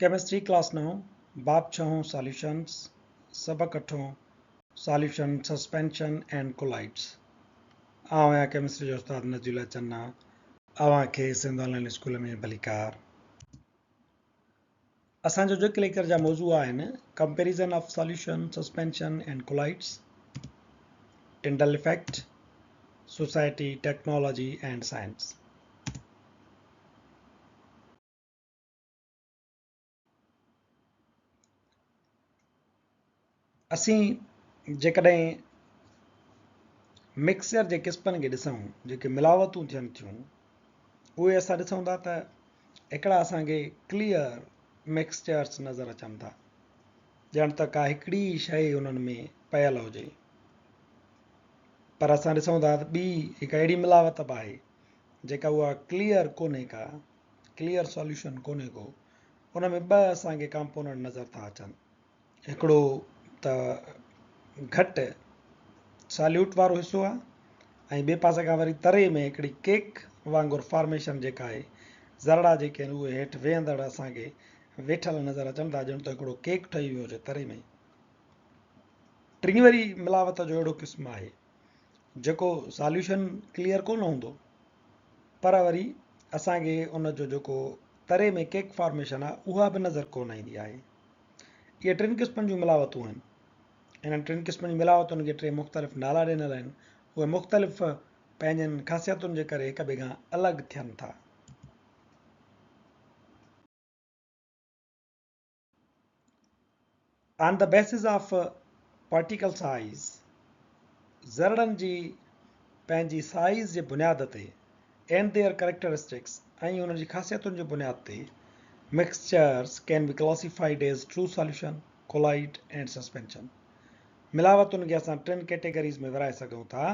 Chemistry class نائون، باب ڇهون ساليوشنز، سبق اٺون ساليوشن، سسپينشن اينڊ ڪولائيڊز. آئون آهيان ڪيمسٽري جو استاد نجي الله چنا، اوهان کي سنڌ آن لائين اسڪول ۾ ڀليڪار. اسان جو جيڪي ليڪچر جا موضوع آهن comparison of solution, suspension and colloids, Tyndall effect, society, technology and science. اسين جيڪڏهن مڪسچر جي قسمن کي ڏسون، جيڪي ملاوتون ٿين ٿيون، اهي اسان ڏسون ٿا ته هڪڙا اسان کي ڪليئر مڪسچرس نظر اچن ٿا، ڄڻ ته ڪا هڪڙي ئي شيء انهن ۾ پيل هجي. پر اسان ڏسون ٿا ته ٻي هڪ اهڙي ملاوت به آهي جيڪا اها ڪليئر ڪونهي ڪا، ڪليئر سوليوشن ڪونهي ڪو، ان ۾ ٻه اسان کي ڪامپوننٽ نظر ٿا اچن، هڪڙو ته گهٽ ساليوٽ وارو حصو آهي ۽ ٻئي پاسي کان وري تري ۾ هڪڙي ڪيڪ وانگر فارميشن جيڪا آهي، ذرڙا جيڪي آهن اهي هيٺ ويهندڙ اسان کي ويٺل نظر اچن ٿا، ڄڻ ته هڪڙو ڪيڪ ٺهي ويو هجي تري ۾. ٽين وري ملاوت جو اهڙو قسم آهي جيڪو ساليوشن ڪليئر ڪونه هوندو، پر وري اسان کي ان جو جيڪو تري ۾ ڪيڪ فارميشن آهي اها به نظر ڪونه ايندي آهي. اهي ٽن قسمن جون ملاوتون آهن. انهن ٽن قسمن جي ملاوتن کي ٽي مختلف نالا ڏنل آهن. اهي مختلف پنهنجين خاصيتن جي ڪري هڪ ٻئي کان الڳ ٿين ٿا. On the basis of particle size، ذرڙن جي پنهنجي سائيز جي بنياد تي، and their characteristics، ۽ انهن جي خاصيتن جي بنياد تي، mixtures can be classified as true solution, colloid and suspension. ملاوتن کي اسان ٽن ڪيٽيگريز ۾ ورهائي سگهون ٿا،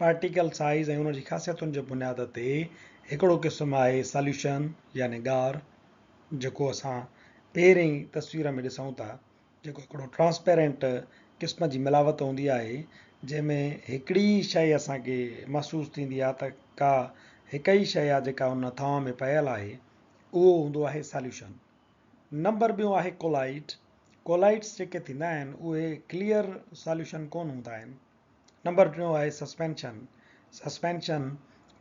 پارٽيڪل سائيز ۽ انهن جي خاصيتن جي بنياد تي هڪڙو قسم آهي ساليوشن يعني ڳار، جيڪو اسان پهرين تصوير ۾ ڏسون ٿا، جيڪو هڪڙو ٽرانسپيرنٽ قسم جي ملاوت هوندي آهي، جنهن ۾ هڪڙي ئي شيء اسان کي محسوس ٿيندي آهي ته ڪا هڪ ئي شيء آهي جيڪا ان ٿانء ۾ پيل آهي، اهو هوندو آهي ساليوشن. نمبر ٻيون آهي ڪولائيڊ. ڪولائيڊس جيڪي ٿيندا آهن اهي ڪليئر ساليوشن ڪونه هوندا آهن. نمبر ٽيون آهي سسپينشن. سسپينشن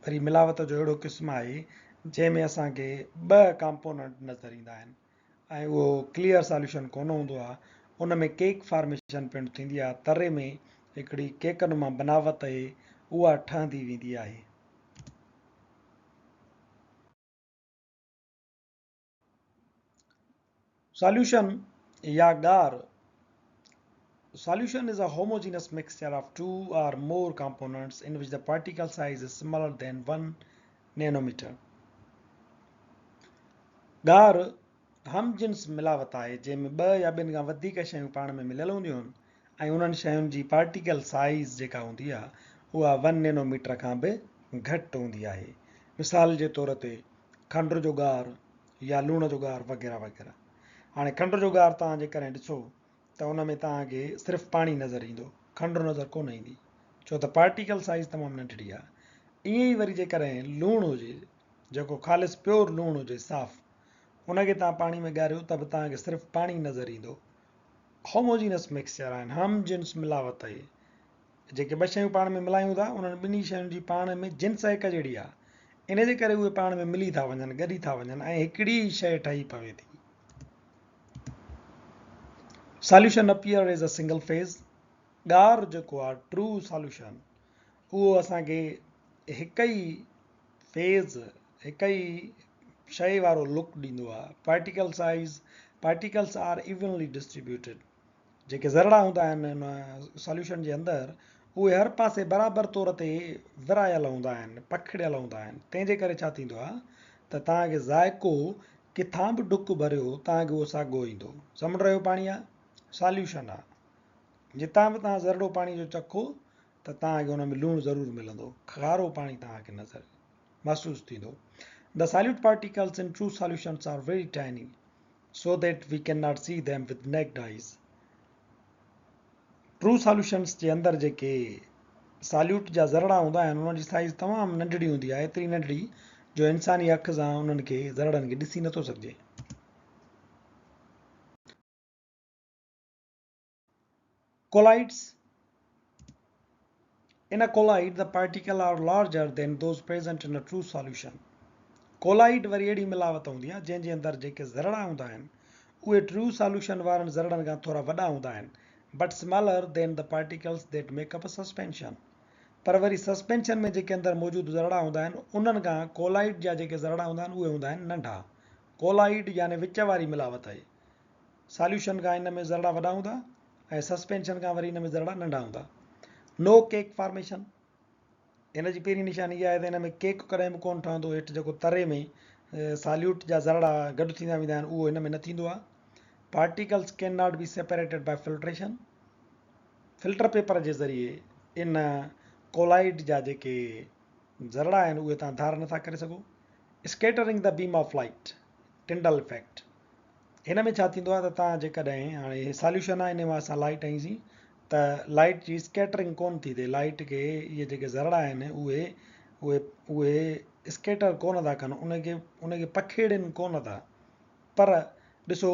وري ملاوت جو اهڙو قسم آهي جنهن ۾ اسان کي ٻه ڪامپوننٽ نظر ايندا آهن ۽ اهو ڪليئر ساليوشن ڪونه هوندو آهي. ان ۾ ڪيڪ فارميشن پڻ ٿيندي آهي. تري ۾ هڪڙي ڪيڪ نما بناوت اهي اها ٺهندي ويندي آهي. ساليوشن يا ڳار، Solution is a homogeneous mixture of two or more components in which the particle size is smaller than 1 nanometer. ڳار هم جنس ملاوت آهي جنهن ۾ ٻه يا ٻن کان وڌيڪ شيون پاڻ ۾ مليل هونديون آهن ۽ انهن شين جي پارٽيڪل سائيز جيڪا هوندي آهي اها 1 نينوميٽر کان به گهٽ هوندي آهي. مثال جي طور تي کنڊ جو ڳار يا لوڻ جو ڳار وغيره وغيره. هاڻي کنڊ جو ڳار توهان جيڪڏهن ڏسو ته ان ۾ توهان کي صرف پاڻي نظر ايندو، کنڊ نظر ڪونه ايندي، ڇو ته پارٽيڪل سائيز تمام ننڍڙي آهي. ائين ئي وري جيڪڏهن لوڻ هجي، جيڪو خالص پيور لوڻ هجي صاف، ان کي توهان پاڻي ۾ ڳاريو ته به توهان کي صرف پاڻي نظر ايندو. Homogeneous mixture آهن، هم جنس ملاوت اهي. جيڪي ٻه شيون پاڻ ۾ ملايون ٿا، انهن ٻنهي شين جي پاڻ ۾ جنس هڪ جهڙي آهي، ان جي ڪري اهي پاڻ ۾ ملي ٿا وڃن، گڏي ٿا وڃن ۽ هڪڙي ئي شيء ٺهي پوي ٿي. Solution appear as a single phase، ڳار جيڪو آهي True Solution اهو اسان کي هڪ ئي فيز، هڪ ئي شيء وارو لڪ ڏيندو آهي. Particle size، Particles are evenly distributed، جيڪي ذرڙا هوندا آهن ان ساليوشن جي اندر اهي هر پاسي برابر طور تي ورهايل هوندا آهن، پکڙيل هوندا آهن، تنهن جي ڪري ڇا ٿيندو آهي ته توهان کي ذائقو ڪٿان به ڍڪ ڀريو توهان کي اهو ساڳو ايندو. سمنڊ جو پاڻي آهي، ساليوشن آهي، جتان به توهان ذرڙو پاڻي جو چکو ته توهان کي ان ۾ لوڻ ضرور ملندو، کارو پاڻي توهان کي نظر محسوس ٿيندو. The solute particles in true solutions are very tiny. So that we cannot see them with naked eyes. True solutions جي اندر جيڪي ساليوٽ جا ذرڙا هوندا آهن انهن جي سائيز تمام ننڍڙي هوندي آهي، ايتري ننڍڙي جو انساني اک سان انهن کي ذرڙن کي ڏسي نٿو سگهجي. Colloids, In a colloid, the particle are larger than those present in a true solution. Colloid وري اهڙي ملاوت هوندي آهي جنهن جي اندر جيڪي ذرڙا هوندا آهن اهي ٽرو ساليوشن وارن ذرڙن کان ٿورا وڏا هوندا آهن but smaller than the particles that make up a suspension. پر وري سسپينشن ۾ جيڪي اندر موجود ذرڙا هوندا آهن انهن کان ڪولائيڊ جا جيڪي ذرڙا هوندا آهن اهي هوندا آهن ننڍا. ڪولائيڊ يعني وچ واري ملاوت آهي. ساليوشن کان ان ۾ ذرڙا وڏا هوندا ۽ سسپينشن کان وري ان ۾ ذرڙا ننڍا هوندا. نو ڪيڪ فارميشن، هن جي پهرين نشاني اها آهي ته هن ۾ ڪيڪ ڪڏهن به ڪونه ٺهندو، هيٺ جيڪو تري ۾ ساليوٽ جا ذرڙا گڏ ٿيندا ويندا آهن اهو هن ۾ نه ٿيندو آهي. Particles can not be separated by filtration, filter paper جي ذريعي ان ڪولائيڊ جا جيڪي ذرڙا آهن اهي توهان ڌار نٿا ڪري سگهو. Scattering the beam of light, Tyndall effect, هن ۾ ڇا ٿيندو آهي ته توهان جيڪڏهن هاڻي هي ساليوشن آهي ان مان اسان لائٽ هنئيسين ته لائٽ جي اسڪيٽرنگ ڪونه ٿي ٿئي لائٽ کي اهي جيڪي ذرڙا آهن اهي اهي اهي اسڪيٽر ڪونه ٿا ڪن ان کي ان کي پکيڙين ڪونه ٿا پر ڏسو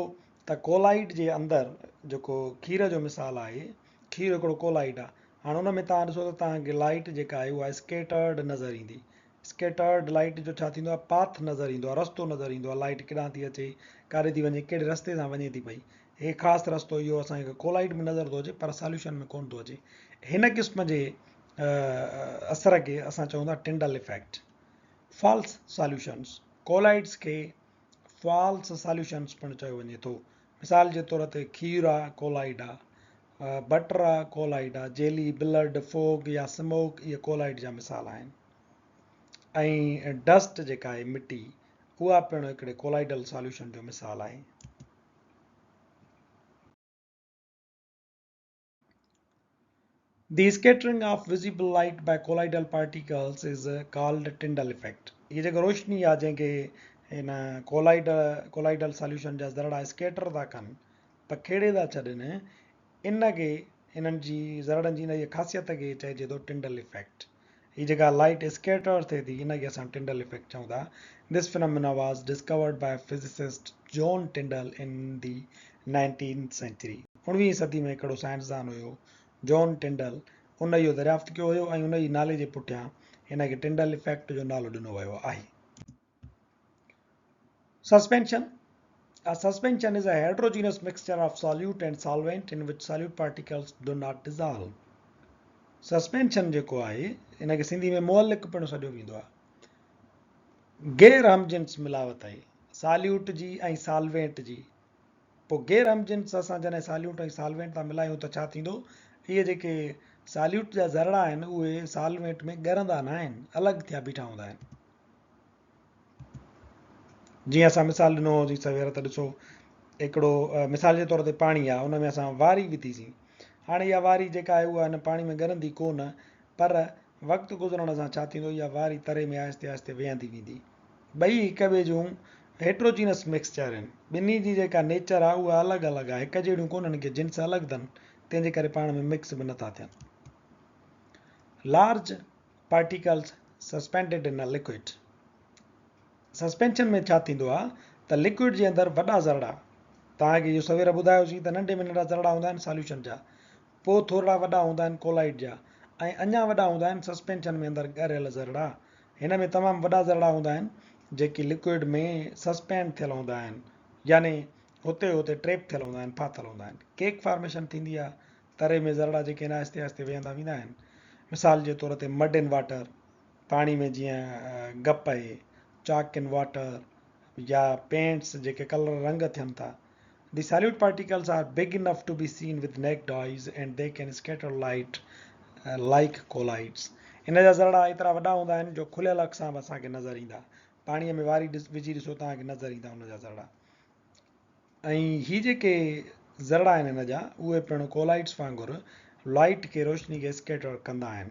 ته ڪولائيڊ جي اندر جيڪو کير جو مثال آهي کير هڪڙو ڪولائيڊ آهي هاڻي ان ۾ توهان ڏسو ته توهان کي لائٽ جيڪا آهي اها اسڪيٽرڊ نظر ايندي اسڪيٽرڊ لائيٽ جو ڇا ٿيندو آهي پاٿ نظر ايندو آهي رستو نظر ايندو آهي لائيٽ ڪيڏانهن ٿي اچي ڪاڏي ٿي وڃي ڪهڙي رستي سان وڃي ٿي پئي هي خاص رستو اهو اسان کي ڪولائيڊ ۾ نظر ٿو اچي پر ساليوشن ۾ ڪونه ٿو اچي هن قسم جي اثر کي اسان چئون ٿا Tyndall effect false solutions colloids کي فالس ساليوشنس پڻ چيو وڃي ٿو مثال جي طور تي کير آ ڪولائيڊ آ بٽر آ ڪولائيڊ آ جيلي بلڊ فوگ يا سموڪ اهي ڪولائيڊ جا مثال آهن ۽ ڊسٽ جيڪا آهي مٽي اها پڻ هڪڙي ڪولائيڊل ساليوشن جو مثال آهي. The scattering of visible light by colloidal particles is called Tyndall effect. هي جيڪا روشني آهي جنهن کي هن ڪولائيڊ ڪولائيڊل ساليوشن جا ذرڙا اسڪيٽر ٿا ڪن پکيڙي ٿا ڇڏن ان کي انهن جي ذرڙن جي انهيء خاصيت کي چئجي ٿو ٽنڊل افيڪٽ. هي جيڪا لائيٽ اسڪيٽر ٿئي ٿي ان کي اسان ٽنڊل افيڪٽ چئون ٿا. This phenomena was discovered by physicist John Tyndall in the nineteenth century. اڻويهين صدي ۾ هڪڙو سائنسدان هيو جان ٽنڊل ان اهو دريافت ڪيو هيو ۽ ان جي نالي جي پٺيان هن کي ٽنڊل افيڪٽ جو نالو ڏنو ويو آهي. Suspension, A suspension is a heterogeneous mixture of solute and solvent in which solute particles do not dissolve. Suspension جيڪو آهي ان کي سنڌي ۾ معلق پڻ سڏيو ويندو آهي. غير هم جنس ملاوت آهي ساليوٽ جي ۽ سالوينٽ جي. پوء غير هم جنس اسان جڏهن ساليوٽ ۽ سالوينٽ ٿا ملايون ته ڇا ٿيندو؟ اهي جيڪي ساليوٽ جا ذرڙا آهن اهي سالوينٽ ۾ ڳرندا نه آهن، الڳ ٿيا بيٺا هوندا آهن. جيئن اسان مثال ڏنو هو سوير ته ڏسو هڪڙو مثال جي طور تي پاڻي آهي ان ۾ اسان واري وڌيسين هاڻي اها واري جيڪا آهي اها ان پاڻي ۾ ڳرندي ڪو نه پر وقت گذرڻ سان ڇا ٿيندو اها واري تري ۾ آهستي آهستي ويهندي ويندي ٻئي هڪ ٻئي جون هيٽروجينس مڪسچر آهن ٻنهي جي جيڪا نيچر آهي اها الڳ الڳ آهي هڪ جهڙيون ڪونهن ڪي جنس الڳ اٿن تنهن جي ڪري پاڻ ۾ مڪس به نٿا ٿين large particles suspended in a liquid suspension ۾ ڇا ٿيندو آهي ته لڪوئڊ جي اندر وڏا ذرڙا توهان کي اهو سوير ٻڌايوسين ته ننڍي ۾ ننڍا ذرڙا هوندا آهن ساليوشن جا پوء ٿورڙا وڏا هوندا آهن ڪولائيڊ جا ۽ اڃا وڏا هوندا آهن سسپينشن ۾ اندر ڳريل ذرڙا هن ۾ تمام وڏا ذرڙا هوندا آهن جيڪي لڪوئڊ ۾ سسپينڊ ٿيل هوندا آهن يعني هتي هتي ٽريپ ٿيل هوندا آهن ڦاٿل هوندا آهن ڪيڪ فارميشن ٿيندي آهي تري ۾ ذرڙا جيڪي آهن آهستي آهستي ويهندا ويندا آهن. مثال جي طور تي مڊ ان واٽر، پاڻي ۾ جيئن گپ اهي، چاڪ ان واٽر يا پينٽس جيڪي ڪلر رنگ ٿين ٿا. The solute particles are big enough to be seen with naked eyes and they can scatter light like colloids. ان جا ذرڙا ايترا وڏا هوندا آهن جو کليل اک سان به اسان کي نظر ايندا. پاڻيء ۾ واري وجهي ڏسو توهان کي نظر ايندا ان جا ذرڙا. ۽ هي جيڪي ذرڙا آهن هن جا اهي پڻ ڪولائيڊس وانگر لائيٽ کي روشني کي اسڪيٽر ڪندا آهن.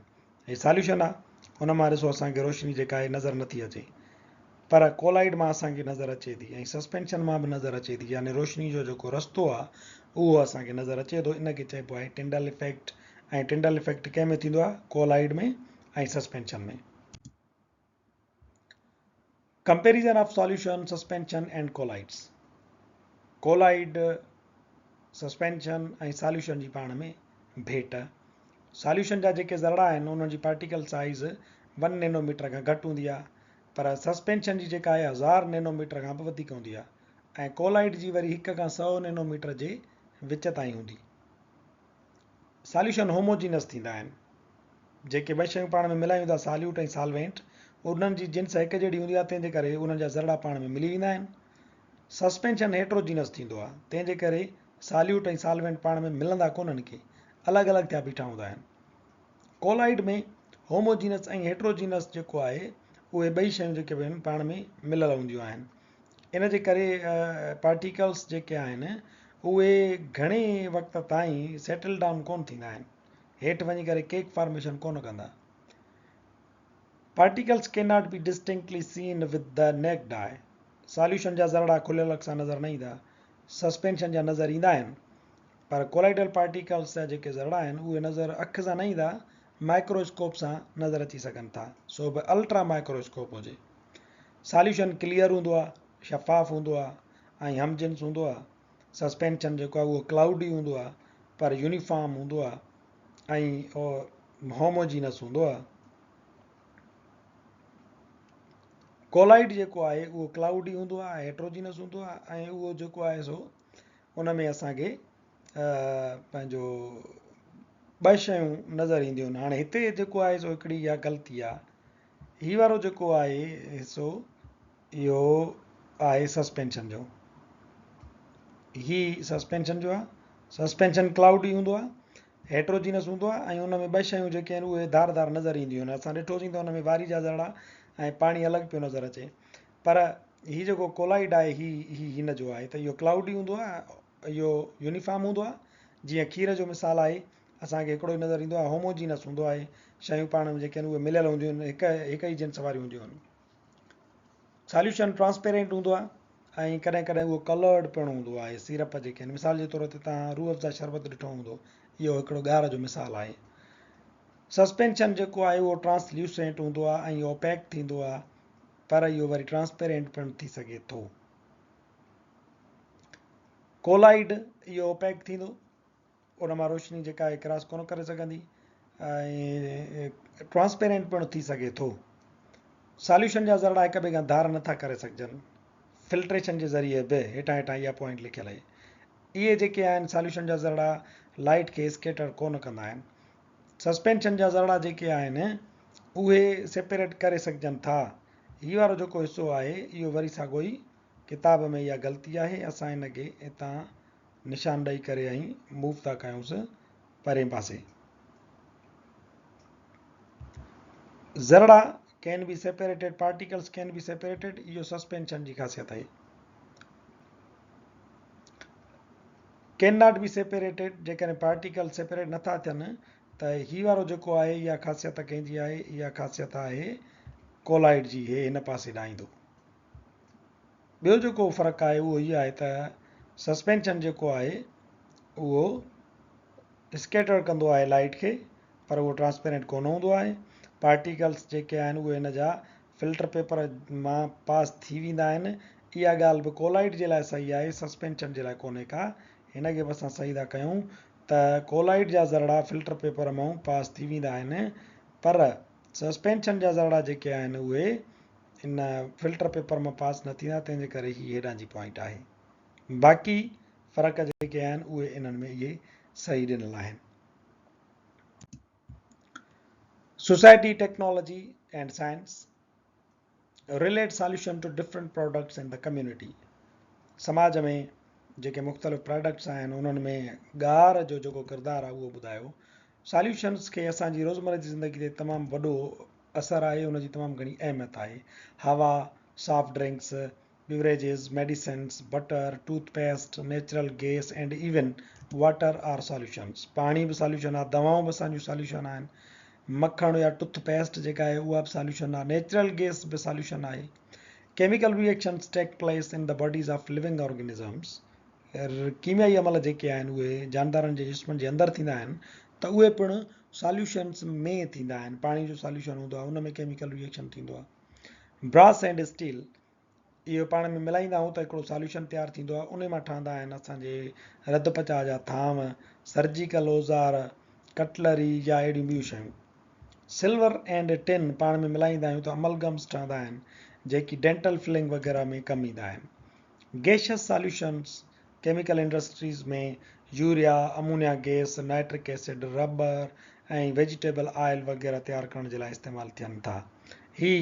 هي ساليوشن آهي ان مان ڏسو اسان کي روشني جيڪا آهي نظر نٿي اچي پر ڪولائيڊ مان اسان کي نظر اچي ٿي ۽ سسپينشن مان به نظر اچي ٿي يعني روشني جو جيڪو رستو آهي اهو اسان کي نظر اچي ٿو ان کي چئبو آهي ٽنڊل افيڪٽ ۽ ٽنڊل افيڪٽ ڪنهن ۾ ٿيندو آهي ڪولائيڊ ۾ ۽ suspension ۾. Comparison of solution, suspension and colloids colloid, suspension ۽ solution جي پاڻ ۾ ڀيٽ. ساليوشن جا جيڪي ذرڙا آهن انهن جي particle size one nano metre کان گهٽ هوندي آهي پر سسپينشن جي جيڪا آهي هزار نينو ميٽر کان به وڌيڪ هوندي آهي ۽ ڪولائيڊ جي وري هڪ کان سئو نينو ميٽر جي وچ تائين هوندي. ساليوشن هوموجينس ٿيندا آهن. جيڪي ٻه شيون پاڻ ۾ ملايون ٿا ساليوٽ ۽ سالوينٽ انهن جي جنس هڪ جهڙي هوندي آهي تنهن جي ڪري انهن جا ذرڙا پاڻ ۾ ملي ويندا آهن. سسپينشن هيٽروجينس ٿيندو آهي تنهن جي ڪري ساليوٽ ۽ سالوينٽ پاڻ ۾ ملندا ڪونهن ڪي الڳ الڳ ٿيا بيٺا هوندا آهن. ڪولائيڊ ۾ هوموجينس ۽ هيٽروجينس جيڪو آهي اهي ٻئي شيون جيڪي به آهن پاڻ ۾ مليل هونديون آهن. ان جي ڪري پارٽيڪلس جيڪي آهن اهي گهڻي وقت تائين سيٽل ڊائون ڪونه ٿيندا آهن. هيٺ وڃي ڪري ڪيڪ فارميشن ڪونه ڪندا. Particles can not be distinctly seen with the naked eye. Solution جا ذرڙا کليل اک سان نظر نه ايندا. سسپينشن جا نظر ايندا آهن پر ڪولائيڊل پارٽيڪلز جا جيڪي ذرڙا آهن اهي نظر اک سان نه ايندا مائڪرو اسڪوپ سان نظر اچي سگهن ٿا سو به الٽرا مائڪرو اسڪوپ هجي. ساليوشن ڪليئر هوندو آهي، شفاف هوندو آهي ۽ هم جنس هوندو آهي. سسپينشن جيڪو آهي اهو ڪلائوڊي هوندو آهي پر يونيفارم هوندو آهي ۽ هوموجينس هوندو آهي. ڪولائيڊ جيڪو آهي اهو ڪلائوڊي هوندو آهي هيٽروجينس هوندو آهي ۽ اهو جيڪو آهي سو ان ۾ اسانکي پنهنجو ٻه شيون نظر اينديون آهن. هاڻي هتي جيڪو آهي سو هڪڙي اها غلطي آهي، هي وارو جيڪو آهي حصو اهو آهي سسپينشن جو، هي سسپينشن جو آهي. سسپينشن ڪلائوڊي هوندو آهي، هيٽروجينس هوندو آهي ۽ ان ۾ ٻه شيون جيڪي آهن اهي ڌار ڌار نظر اينديون آهن. اسان ڏٺوسين ته ان ۾ واري جا ذرڙا ۽ پاڻي الڳ پيو نظر اچي پر هي جيڪو ڪولائيڊ آهي هي هي هن جو آهي ته اهو ڪلائوڊي هوندو آهي، اهو يونيفارم هوندو آهي. جيئن کير جو مثال آهي اسان کي هڪڙو ئي نظر ايندو آهي، هوموجينس هوندو آهي، شيون پاڻ ۾ جيڪي آهن اهي مليل هونديون آهن، هڪ هڪ ئي جنس واريون هونديون آهن. ساليوشن ٽرانسپيرنٽ هوندو آهي ۽ ڪڏهن ڪڏهن اهو ڪلرڊ پڻ هوندو آهي. سيرپ جيڪي آهن مثال جي طور تي توهان روح افزا شربت ڏٺو هوندو، اهو هڪڙو ڳار جو مثال آهي. سسپينشن جيڪو آهي اهو ٽرانسليوسينٽ هوندو آهي ۽ اوپيڪ ٿيندو آهي پر اهو وري ٽرانسپيرنٽ پڻ ٿي سگهي ٿو. ڪولائيڊ اهو اوپيڪ ٿيندو، ان مان روشني جيڪا آهي ڪراس ڪونه ڪري سگهندي ۽ ٽرانسپيرنٽ پڻ ٿي سگهي ٿو. ساليوشن جا ذرڙا هڪ ٻئي کان ڌار نٿا ڪري سگهجن فلٽريشن جي ذريعي به. هيٺان هيٺان اها پوائنٽ لکيل آهي. اهي جيڪي آهن ساليوشن جا ذرڙا لائٽ کي اسڪيٽر ڪونه ڪندا آهن. سسپينشن جا ذرڙا جيڪي آهن اهي سيپريٽ ڪري سگهجن ٿا. هي وارو جيڪو حصو آهي اهو وري ساڳو ئي ڪتاب ۾ اها غلطي آهي اسان ان کي هتان نشان ڏئي ڪري ۽ موو ٿا ڪيونس پرين پاسي. ذرڙا can be separated, particles can be separated, اهو سسپينشن جي خاصيت آهي. ڪين not be separated, جيڪڏهن پارٽيڪل سيپريٽ نٿا ٿين ته هي وارو جيڪو آهي اها خاصيت ڪنهن جي آهي؟ اها خاصيت آهي ڪولائيڊ جي، هي هن پاسي ڏانهن ايندو. ٻيو جيڪو فرق آهي اهو هي آهي ته سسپينشن جيڪو آهي اهو اسڪيٽر ڪندو آهي لائيٽ کي پر اهو ٽرانسپيرنٽ ڪونه هوندو آهي. پارٽيڪلس جيڪي آهن اهي هن جا فلٽر پيپر مان پاس ٿي ويندا آهن. اها ڳالهه به ڪولائيڊ جي لاء صحيح آهي، سسپينشن جي لاء ڪونهي ڪا. هن کي به اسان صحيح ٿا ڪيون ته ڪولائيڊ جا ذرڙا فلٽر پيپر مان پاس ٿي ويندا آهن پر سسپينشن جا ذرڙا جيڪي آهن اهي ان فلٽر پيپر مان پاس نه ٿيندا تنهن جي ڪري هي هيڏانهن جي پوائنٽ آهي. باقي فرق جيڪي آهن اهي انهن ۾ اهي صحيح ڏنل آهن. Society technology and science relate solution to different products in the community. سماج ۾ جيڪي مختلف پراڊڪٽس آهن انهن ۾ ڳار جو جيڪو ڪردار آهي اهو ٻڌايو. ساليوشنس کي اسان جي روزمره جي زندگي تي تمام وڏو اثر آهي، ان جي تمام گهڻي اهميت آهي. هوا، soft drinks, beverages, medicines, butter, toothpaste, natural gas and even water are solutions. پاڻي به ساليوشن آهي، دوائون به اسان جون ساليوشن آهن، مکڻ يا ٽوٿ پيسٽ جيڪا آهي اها به ساليوشن آهي، نيچرل گيس به ساليوشن آهي. Chemical reactions take place in the bodies of living organisms. ڪيميائي عمل جيڪي آهن اهي جاندارن جي جسمن جي اندر ٿيندا آهن ته اهي پڻ ساليوشنس ۾ ٿيندا آهن. پاڻي جو ساليوشن هوندو آهي ان ۾ ڪيميڪل ريئيڪشن ٿيندو آهي. براس اينڊ اسٽيل اهو پاڻ ۾ ملائيندا آهيون ته هڪڙو ساليوشن تيار ٿيندو آهي ان مان ٺهندا آهن اسان جي رڌ پچاء جا ٿانو، سرجيڪل اوزار، ڪٽلري يا اهڙيون ٻيون شيون. سلور اينڊ ٽن پاڻ ۾ ملائيندا آهيون ته املگمز ٺهندا آهن جيڪي ڊينٽل فلنگ وغيره ۾ ڪم ايندا آهن. Gaseous solutions chemical industries ۾ urea, ammonia gas, nitric acid, rubber ۽ vegetable oil وغيره تيار ڪرڻ جي لاء استعمال ٿين ٿا. هي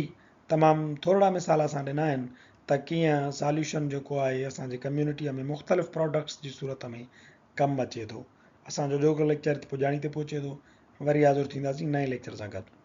تمام ٿورڙا مثال اسان ڏنا آهن ته ڪيئن ساليوشن جيڪو آهي اسان جي ڪميونٽيء ۾ مختلف پراڊڪٽس جي صورت ۾ ڪم اچي ٿو. اسان جو اڄوڪو ليڪچر پڄاڻي تي پهچي ٿو. وري حاضر ٿينداسين نئين ليڪچر سان گڏ.